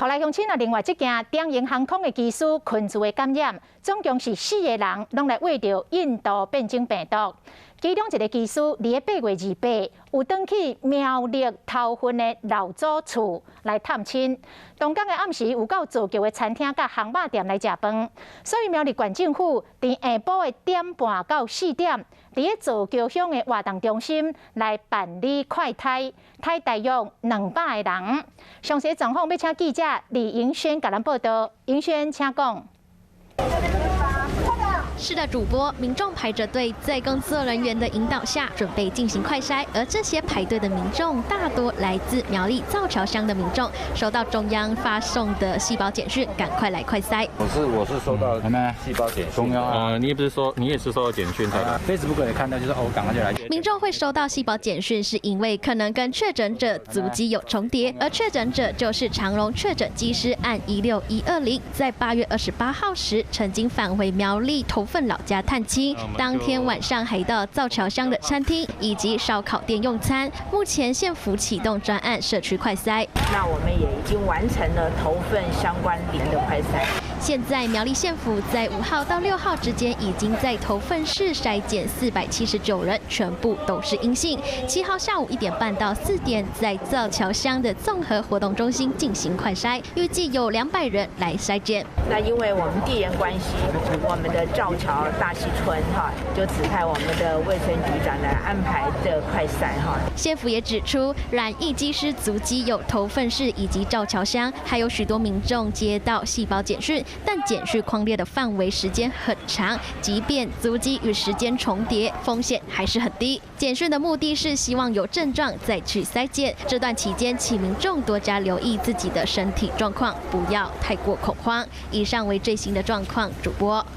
好來鄉親啊，另外這件長榮航空的機師群聚的感染，總共是四个人，攏來穢著印度變種病毒。其中一个機師佇咧8月28，有轉去苗栗頭份的老祖厝來探親。當天的暗時有到造橋的餐廳佮烘肉店來食飯，所以苗栗縣政府佇下晡的1點半到4點，佇咧造橋鄉的活動中心來辦理快篩，篩大約200個人。詳細狀況欲請記者李盈萱共咱報道。盈萱，請講。是的，主播，民眾排着隊，在工作人員的引導下，準備進行快篩。而這些排隊的民眾，大多來自苗栗造橋鄉的民眾，收到中央發送的細胞簡訊，趕快來快篩。我是收到細胞簡訊，中央啊，你也不是說你也是收到簡訊才來？Facebook 也看到，就是哦，趕快就來。民眾會收到細胞簡訊，是因為可能跟確診者足跡有重疊，而確診者就是長榮確診機師案16120，在8月28號時曾經返回苗栗頭份老家探親，當天晚上還到造橋鄉的餐廳以及燒烤店用餐。目前縣府啟動專案社區快篩，那我們也已經完成了頭份相關聯的快篩。現在苗栗縣府在5號到6號之間，已經在頭份市篩檢479人，全部都是陰性。7號下午1點半到4點，在造橋鄉的綜合活動中心進行快篩，預計有200人來篩檢。那因為我們地緣關係，我們的造橋大溪村哈，就指派我們的衛生局長來安排這快篩哈。縣府也指出，染疫機師足跡有頭份市以及造橋鄉，還有許多民眾接到細胞簡訊，但簡訊匡列的範圍時間很長，即便足跡與時間重疊，風險還是很低。簡訊的目的是希望有症狀再去篩檢，這段期間請民眾多加留意自己的身體狀況，不要太過恐慌。以上為最新的狀況，主播。